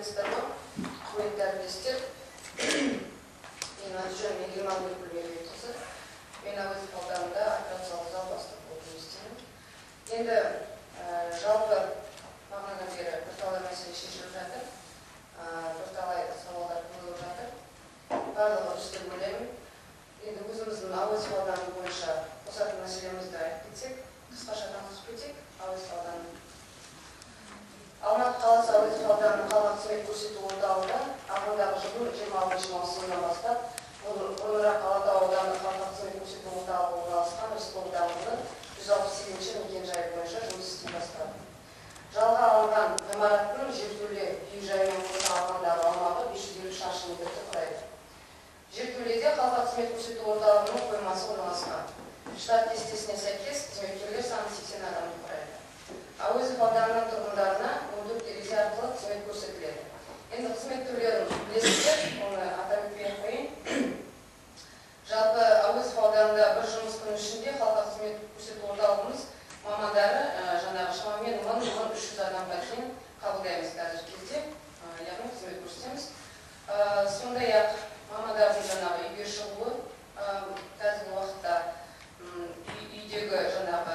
Сәлеметсіздер ме, құрметті әріптестер. Менің аты жөнім Егеман Мейірбекқызы. Мен Әуезов ауданында операциялық зал бастығы болып жұмыс істеймін. Енді жалпы бағанадан бері бірталай мәселе шешіліп жатыр, бірталай сауалдар қойылып жатыр. Барлығы дұрыс деп ойлаймын. Енді өзіміздің Әуезов ауданы бойынша қосатын мәселемізді айтып кетсек, қысқаша танысып кетсек, Әуезов ауданы. Алматы қаласы Әуезов ауданының халыққа қызмет көрсету орталығы ағымдағы жылдың 26 маусымынан бастап бұрынырақ Алатау ауданы халыққа қызмет көрсету орталығы орналасқан Рысқұлов даңғылы 168 мекен-жайы бойынша жұмыс істей бастады. Жалға алынған ғимараттың жертөле үй-жайымен қоса алғандағы аумағы 550 шаршы метрді құрайды. Жертөледе халыққа қызмет көрсету орталығының қоймасы орналасқан. Штат кестесіне сәйкес қызметкерлер саны 80 адамды құрайды. Әуезов ауданының тұрғындарына 14 терезе арқылы қызмет көрсетіледі. Енді қызмет түрлерін білесіздер, оны атап өтпей ақ қояйын. Жалпы Әуезов ауданында бір жұмыс күні ішінде халыққа қызмет көрсету орталығымыз мамандары жаңағы шамамен 1000-1300 адамға дейін қабылдаймыз қазіргі кезде, яғни қызмет көрсетеміз. Сондай-ақ мамандардың жаңағы үйге шығуы қазіргі уақытта үйдегі жаңағы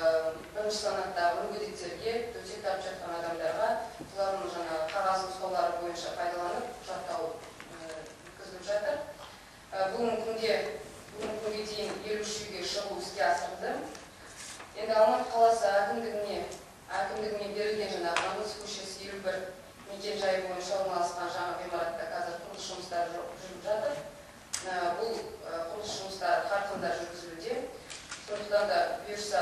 бірінші санаттағы мүгедектерге, төсек тартып жатқан адамдарға солардың жаңағы қағаз нұсқаулары бойынша пайдаланып құжаттау өткізіліп жатыр. Бүгінгі күнге дейін 53 үйге шығу іске асырылды. Енді Алматы қаласы әкімдігіне берілген жаңағы Әуезов көшесі 51 мекен-жайы бойынша орналасқан жаңа ғимаратта қазір құрылыс жұмыстары жүріп жатыр. Бұл құрылыс жұмыстары қарқынды жүргізілуде. Сондықтан да бұйырса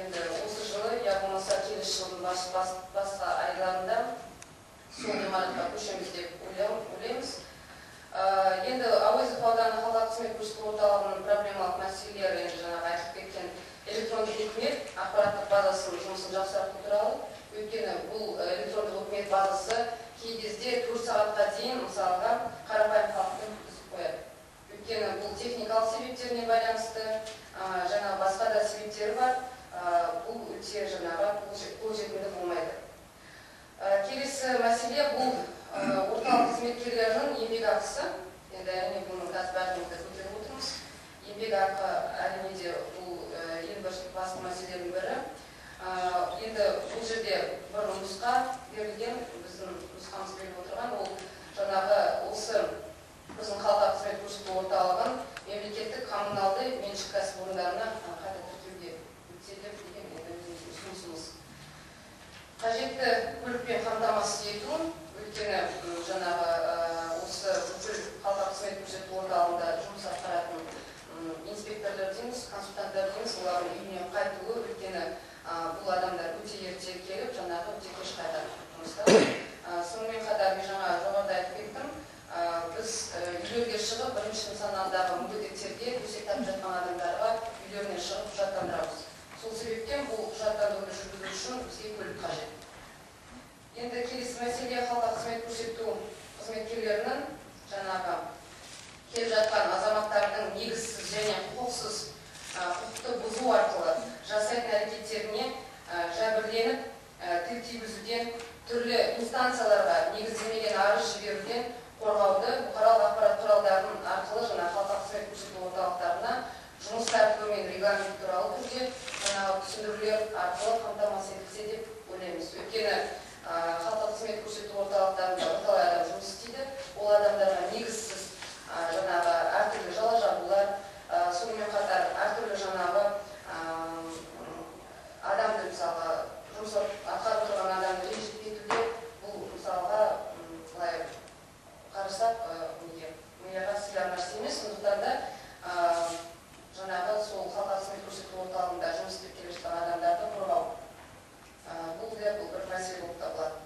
енді осы жылы, я болмаса келесі жылдың басқа айларында сол ғимаратқа көшеміз деп ойлаймыз. Енді Әуезов ауданы халыққа қызмет көрсету орталығының проблемалық мәселелері енді жаңағы айтылып кеткен электрондық үкімет ақпараттық базасының жұмысын жақсарту туралы. Өйткені бұл электрондық үкімет базасы кей кезде 4 сағатқа дейін мысалға қарапайым халықты күткізіп қояды. Өйткені бұл техникалық себептеріне байланысты, жаңағы басқа да себептері бар, бұл өте жаңағы қолжетімді болмайды. Келесі мәселе бұл орталық қызметкерлерінің еңбек ақысы. Енді әрине бұны қазір бәріміз де көтеріп отырмыз. Еңбек ақы әрине де бұл ең бір басты мәселенің бірі. Енді бұл жерде бір нұсқа берілген, біздің нұсқамыз беріліп отырған, ол жаңағы осы біздің халыққа қызмет көрсету орталығын мемлекеттік коммуналды меншік кәсіпорындарына қайта тіркеуге өтсе деп деген енді ұсынысымыз. Қажетті көлікпен қамтамасыз ету, өйткені жаңағы осы бүкіл халыққа қызмет көрсету орталығында жұмыс атқаратын инспекторлар дейміз, консультанттар дейміз, олардың үйіне қайтуы, өйткені бұл адамдар өте ерте келіп, жаңағы өте кеш қайтады жұмыстан. Сонымен қатар мен жаңа жоғарыда айтып кеттім, біз үйлерге шығып, бірінші нысанадағы мүгедектерге, төсек тартып жатқан адамдарға үйлеріне шығып құжаттандырамыз. Сол себептен бұл құжаттандыруды жүргізу үшін бізге көлік қажет. Енді келесі мәселе халыққа қызмет көрсету қызметкерлерінің жаңағы келіп жатқан азаматтардың негізсіз және құқықсыз құқықты бұзу арқылы жасайтын әрекеттеріне жәбірленіп, тіл тигізуден, түрлі инстанцияларға негізделмеген арыз жіберуден қорғауды бұқаралық ақпарат құралдарының арқылы жаңа халыққа қызмет көрсету орталықтарына жұмыс тәртібі мен регламент туралы түрде жаңағы түсіндірулер арқылы қамтамасыз етілсе деп ойлаймыз. Өйткені халыққа қызмет көрсету орталықтарында бірталай адам жұмыс істейді. Ол адамдарға негізсіз жаңағы әртүрлі жала жабулар, сонымен қатар әртүрлі жаңағы адамды мысалға жұмыс атқарып тұрған адамды ренжітіп кетуге, бұл мысалға былай қарасақ неге мияға сыяр нәрсе емес. Сондықтан да жаңағы сол халыққа қызмет көрсету орталығында жұмыс істеп келе жатқан адамдарды қорғау, бұл да бұл бір мәселе болып табылады.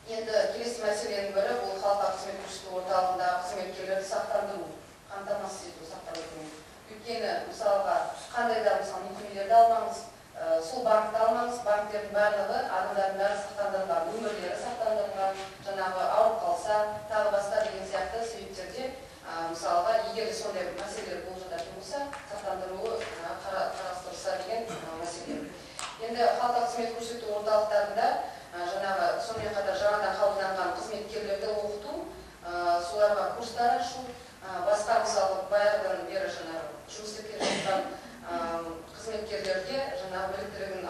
Енді келесі мәселенің бірі бұл халыққа қызмет көрсету орталығындағы қызметкерлерді сақтандыру, қамтамасыз ету сақтандырумен. Өйткені мысалға қандай да мысалы мекемелерді алмаңыз, сол банкті алмаңыз, банктердің барлығы адамдардың бәрі сақтандырылған, өмірлері сақтандырылған, жаңағы ауырып қалса, тағы басқа деген сияқты себептерде мысалға егер сондай мәселелер болып жататын болса, сақтандыруы қарастырылса деген мәселе. Енді халыққа қызмет көрсету орталықтарында Жаңағы сонымен қатар жаңадан қабылданған қызметкерлерді оқыту, соларға курстар ашу, басқа, мысалы, баяғыдан бері жаңағы жұмыс істеп келе жатқан қызметкерлерге жаңағы біліктілігін